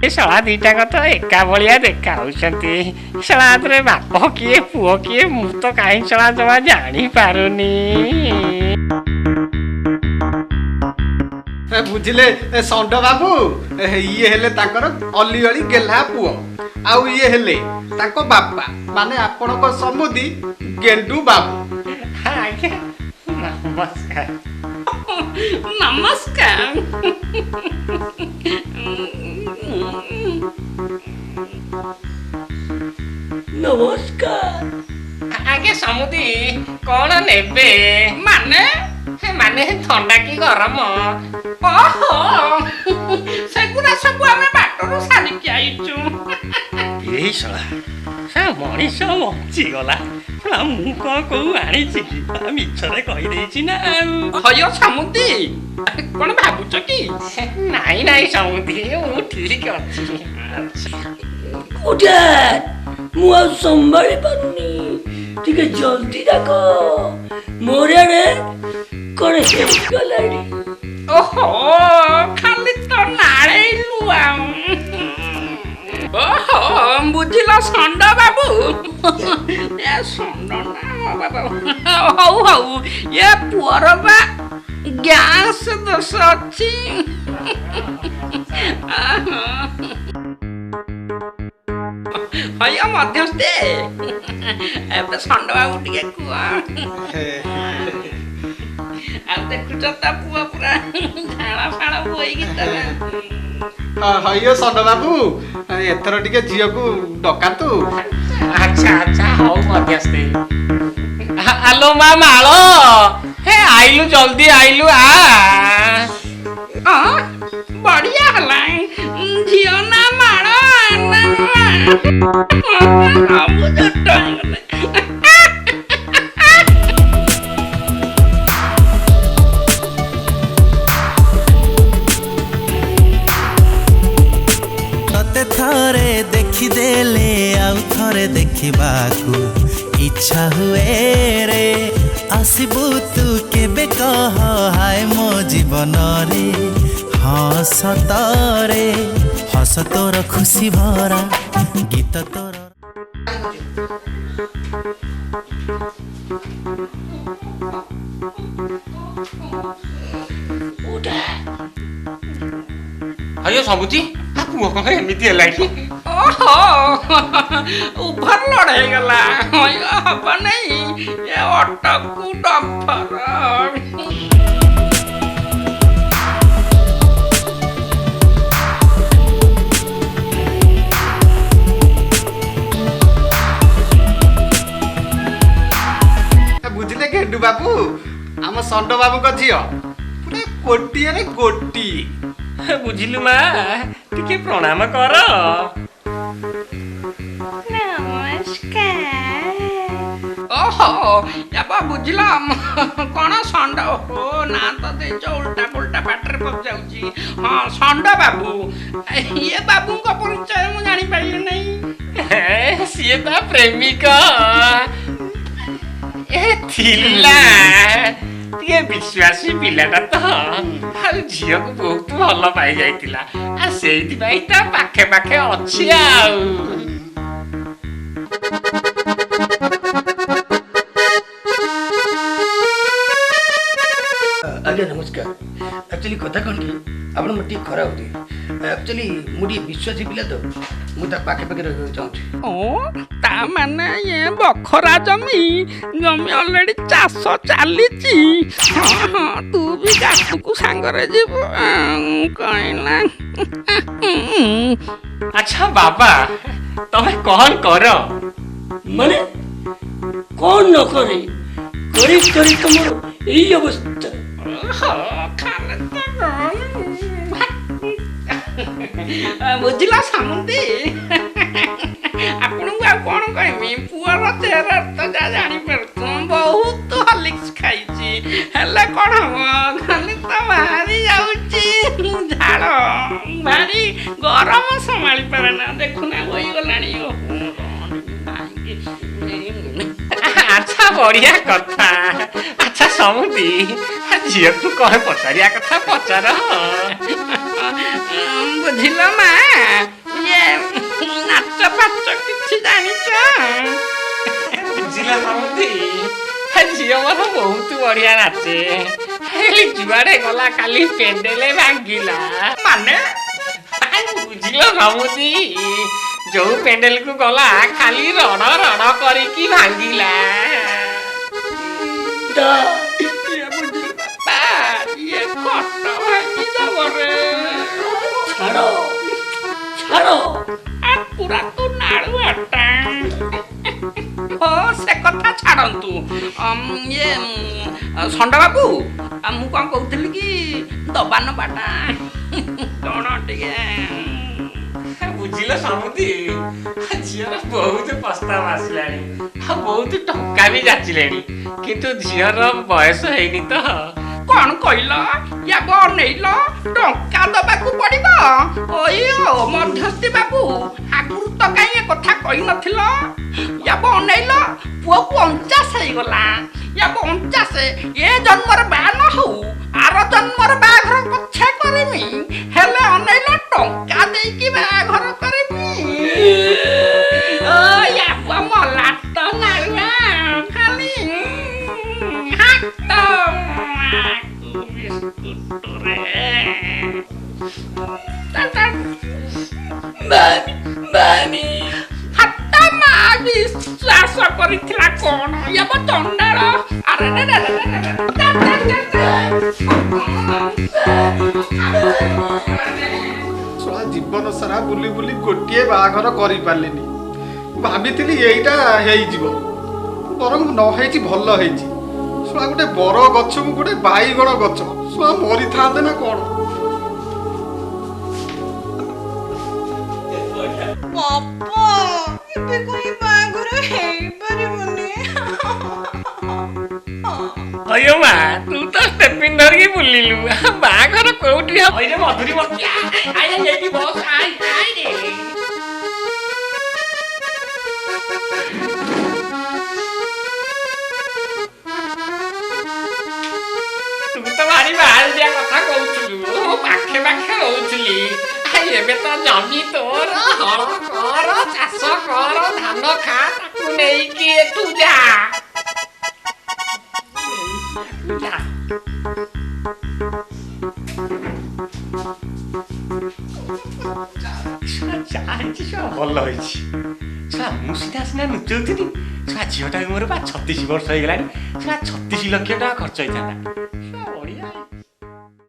ଏ ଶଳା ଦିଟାକ ତ ଏକା ଭଳିଆ ଦେଖା ହଉଛନ୍ତି। ଶଳା ଆତରେ ବାପ କିଏ ପୁଅ କିଏ ମୁଁ ତ କାହିଁ ଶଳା ଜମା ଜାଣିପାରୁନି। ବୁଝିଲେ ଷଣ୍ଢ ବାବୁ, ଇଏ ହେଲେ ତାଙ୍କର ଅଲିଅଳି ଗେହ୍ଲା ପୁଅ, ଆଉ ଇଏ ହେଲେ ତାଙ୍କ ବାପା, ମାନେ ଆପଣଙ୍କ ସମୁଦି ଗେଣ୍ଡୁ ବାବୁ। ଆଜ୍ଞା ନମସ୍କାର। ନମସ୍କାର। ନମସ୍କାର। ଆଜ୍ଞା ସମୁଦି, କଣ ନେବେ? ମାନେ? ମାନେ ଥଣ୍ଡା କି ଗରମ? ଓହୋ, ସେଗୁଡ଼ା ସବୁ ଆମେ ବାଟରୁ ସାରିକି ଆଇଛୁ। ଏଇ ଶଳା ସେ ମଣିଷ ବଞ୍ଚିଗଲା। ଶଳା ମୁଁ କଣ କୋଉ ଆଣିଛି କି? ମିଛରେ କହିଦେଇଛି ନା ଆଉ। ହୟ ସମୁଦି, କଣ ଭାବୁଛ କି? ନାଇଁ ନାଇଁ ସମୁଦି, ମୁଁ ଠିକ ଅଛି। ଉଠେ, ମୁଁ ଆଉ ସମ୍ଭାଳି ପାରୁନି, ଟିକେ ଜଲ୍ଦି ଡାକ, ମୋର ଆଡ଼େ କଣ ହେଇଗଲାଣି। ଓହୋ, ଖାଲି ତ ନାଳେଇଲୁ ଆଉ। ଓହୋ, ବୁଝିଲ ଷଣ୍ଢ ବାବୁ, ଏ ଷଣ୍ଢ ନା ବାବା। ହଉ ହଉ, ଏ ପୁଅର ବା ଗ୍ୟାସ ଦୋଷ ଅଛି। ହୟ ମଧ୍ୟସ୍ଥି, ଏବେ ଷଣ୍ଢ ବାବୁ ଟିକେ କୁହ। ଆଉ ଦେଖୁଛ ତା ପୁଅ ପୁରା ଝାଳ ଫାଳ ବୋଇକି ତାର। ହଇଓ ଷଣ୍ଢ ବାବୁ, ଏଥର ଟିକେ ଝିଅକୁ ଡକାନ୍ତୁ। ଆଚ୍ଛା ଆଚ୍ଛା, ହଉ ମଧ୍ୟସ୍ଥି। ଆଲୋ ମା ମାଳ, ହେ ଆଇଲୁ, ଜଲ୍ଦି ଆଇଲୁ ଆ। ହଁ, ବଢିଆ ହେଲା, ଝିଅ ନା ମାଳ ନା ସବୁ ଜଟ ହେଇଗଲେ। ତତେ ଥରେ ଦେଖିଦେଲେ ଆଉ ଥରେ ଦେଖିବାକୁ ଇଚ୍ଛା ହୁଏ ରେ। ଆସିବୁ ତୁ କେବେ କହ, ହାୟ ମୋ ଜୀବନରେ। ହଁ ସତରେ, ହସ ତୋର ଖୁସି ଭରା, ଗୀତ ତୋର। ଆଜ୍ଞା ସବୁଛି, ପୁଅ କଣ ଏମିତି ହେଲା କି? ଓହୋ, ଓଭରଲୋଡ ହେଇଗଲା। ହବ ନାଇଁ, ଏ ଅଟୋକୁ ଡମ୍ଫର। ବୁଝିଲେ ଗେଣ୍ଡୁ ବାବୁ, ଆମ ଷଣ୍ଢ ବାବୁଙ୍କ ଝିଅ ପୁରା କୋଟିଏରେ ଗୋଟିଏ। ବୁଝିଲୁ ମା, ଟିକେ ପ୍ରଣାମ କର। ନମସ୍କାର। ଓହୋ, ଏବେ ବୁଝିଲ କଣ ଷଣ୍ଢ? ଓହୋ, ନା ତ ଦେଇଛ, ଉଲ୍ଟା ପୁଲ୍ଟା ପାଟିରେ ପଶିଯାଉଛି। ହଁ, ଷଣ୍ଢ ବାବୁ, ଇଏ ବାବୁଙ୍କ ପରିଚୟ ମୁଁ ଜାଣିପାରିଲି ନାହିଁ। ସିଏ ତା ପ୍ରେମିକ ଏ ଥିଲା। ଟିକେ ବିଶ୍ୱାସୀ ପିଲାଟା ତ, ଆଉ ଝିଅକୁ ବହୁତ ଭଲ ପାଇ ଯାଇଥିଲା, ଆଉ ସେଇଥିପାଇଁ ତା ପାଖେ ପାଖେ ଅଛି। ଆଉ ଆଜ୍ଞା ନମସ୍କାର। ଆକ୍ଚୁଆଲି କଥା କ'ଣ କି, ଆପଣ ମୋର ଟିକେ ଖରାପ ହଉଛି। ଆକ୍ଚୁଆଲି ମୁଁ ଟିକେ ବିଶ୍ୱାସୀ ପିଲା ତ, ମୁଁ ତା ପାଖେ ପାଖେ ରହିବାକୁ ଚାହୁଁଛି। ଓ, ତା ମାନେ ଇଏ ବଖରା ଜମି, ଜମି ଅଲରେଡି ଚାଷ ଚାଲିଛି। ହଁ ହଁ, ତୁ ବି ଗାତକୁ ସାଙ୍ଗରେ ଯିବୁ କହିଲା। ଆଚ୍ଛା ବାବା, ତମେ କଣ କର? ମାନେ କ'ଣ ନ କରେ, କରି କରି ତମର ଏଇ ଅବସ୍ଥା। ଖାଲି ତ ବୁଝିଲ ସାମନ୍ତି, ଆପଣଙ୍କୁ ଆଉ କ'ଣ କହିବି? ପୁଅର ଚେହେରା ତ ଯାହା ଜାଣିପାରୁଛୁ, ବହୁତ ହଲିକ୍ସ ଖାଇଛି, ହେଲେ କ'ଣ ହବ, ଖାଲି ତ ବାହାରି ଯାଉଛି ଝାଳ। ଭାରି ଗରମ ସମ୍ଭାଳି ପାରେ ନା, ଦେଖୁନା ହୋଇଗଲାଣି। ଆଚ୍ଛା, ବଢିଆ କଥା। ଆଚ୍ଛା ସମୁଦି, ଝିଅକୁ କଣ ପଚାରିବା କଥା ପଚାର। ବୁଝିଲ ମା, ଇଏ ନାଚ ଫାଚ କିଛି ଜାଣିଛ? ବୁଝିଲ ସମୁଦି, ଝିଅ ମୋର ବହୁତ ବଢିଆ ନାଚେ। ହେଲେ ଯୁଆଡେ ଗଲା କାଲି ପେଣ୍ଡେଲେ ଭାଙ୍ଗିଲା। ମାନେ? ବୁଝିଲ ସମୁଦି, ଯୋଉ ପେଣ୍ଡେଲକୁ ଗଲା ଖାଲି ରଣ ରଣ କରିକି ଭାଙ୍ଗିଲା। ଇଏ ବୁଝିଲ ବାପା, ଇଏ ଖଟ ଭାଙ୍ଗିଦବ ରେ। ଛାଡ଼ ଛାଡ଼। ଆ ପୁରା ତୁ ନାଳୁଆଟା। ହଁ, ସେ କଥା ଛାଡ଼ନ୍ତୁ। ଇଏ ଷଣ୍ଢ ବାବୁ, ମୁଁ କଣ କହୁଥିଲି କି ଦବା ନବାଟା କଣ ଟିକେ? ବୁଝିଲ ସମୁଦି, ଝିଅର ବହୁତ ପ୍ରସ୍ତାବ ଆସିଲାଣି ଆଉ ବହୁତ ଟଙ୍କା ବି ଯାଚିଲେଣି, କିନ୍ତୁ ଝିଅର ବୟସ ହେଇନି ତ। କଣ କହିଲ? ୟା ବନେଇଲ, ଟଙ୍କା ଦବାକୁ ପଡିବ? ଓଇ ଓ ମଧ୍ୟସ୍ଥି ବାବୁ, ଆଗରୁ ତ କାହିଁ ଏ କଥା କହିନଥିଲ? ୟା ବନେଇଲ, ପୁଅକୁ 49 ହେଇଗଲା। ୟା 49, ଏ ଜନ୍ମର ବାହା ନ ହଉ, ଆର ଜନ୍ମର ବାହାଘର ପଛେ କରିମି, ହେଲେ ଅନେଇଲ ଟଙ୍କା ଦେଇକି ବାହାଘର କରିମି। ଓ ୟା ପୁଅ ମଲା ତ ନାଳୁଆ, ଖାଲି ହାତ ବିସ୍କୁଟରେ। ମାମି ମାମି। ହାତ ମା ବିଶ୍ୱାସ କରିଥିଲା କଣ? ୟାବ ଚଣ୍ଡାଳ। ଆରେ ରେ ରେ ରେ ରେ ରେ, ତା ତା ତା ତା। ଶଳା ଜୀବନ ସାରା ବୁଲି ବୁଲି ଗୋଟିଏ ବାହାଘର କରିପାରିଲିନି। ଭାବିଥିଲି ଏଇଟା ହେଇଯିବ, ବରଂ ନ ହେଇଛି ଭଲ ହେଇଛି। ଶଳା ଗୋଟେ ବର ଗଛକୁ ଗୋଟେ ବାଇଗଣ ଗଛ, ଶଳା ମରିଥାନ୍ତେ ନା କଣ? ବାପା, ଏବେ କହି ବାହାଘର ହେଇପାରିବନି। ଅಯ್ୟୋ ମା, ତୁ ତ ଷ୍ଟେପିନ୍ ଧରିକି ବୁଲିଲୁ, ବାହାଘର କୋଉଠି ହବ? ଅଇରେ ମଧୁରୀ ମତିଆ, I I ଏଇଠି ବସ, I I ରେ। ତୁ ତ ଭାରି ବାହାରିଆ କଥା କହୁଥିଲୁ, ମୁଁ ପାଖେ ପାଖେ ରହୁଥିଲି। ଏବେ ତ ଜମି ତୋର, ହଳ କର, ଚାଷ କର, ଧାନ ଖା, ତାକୁ ନେଇକି ଏଠୁ ଯା ଯା। ଯାହା ହେଇଛି ସବୁ ଭଲ ହେଇଛି। ଛୁଆ ମୁଁ ସିନା ସିନା ନୁଚଉଥିଲି, ଛୁଆ ଝିଅଟା ମୋର ବା 36 ବର୍ଷ ହେଇଗଲାଣି। ଛୁଆ 36 ଲକ୍ଷ ଟଙ୍କା ଖର୍ଚ୍ଚ ହେଇଥାନ୍ତା।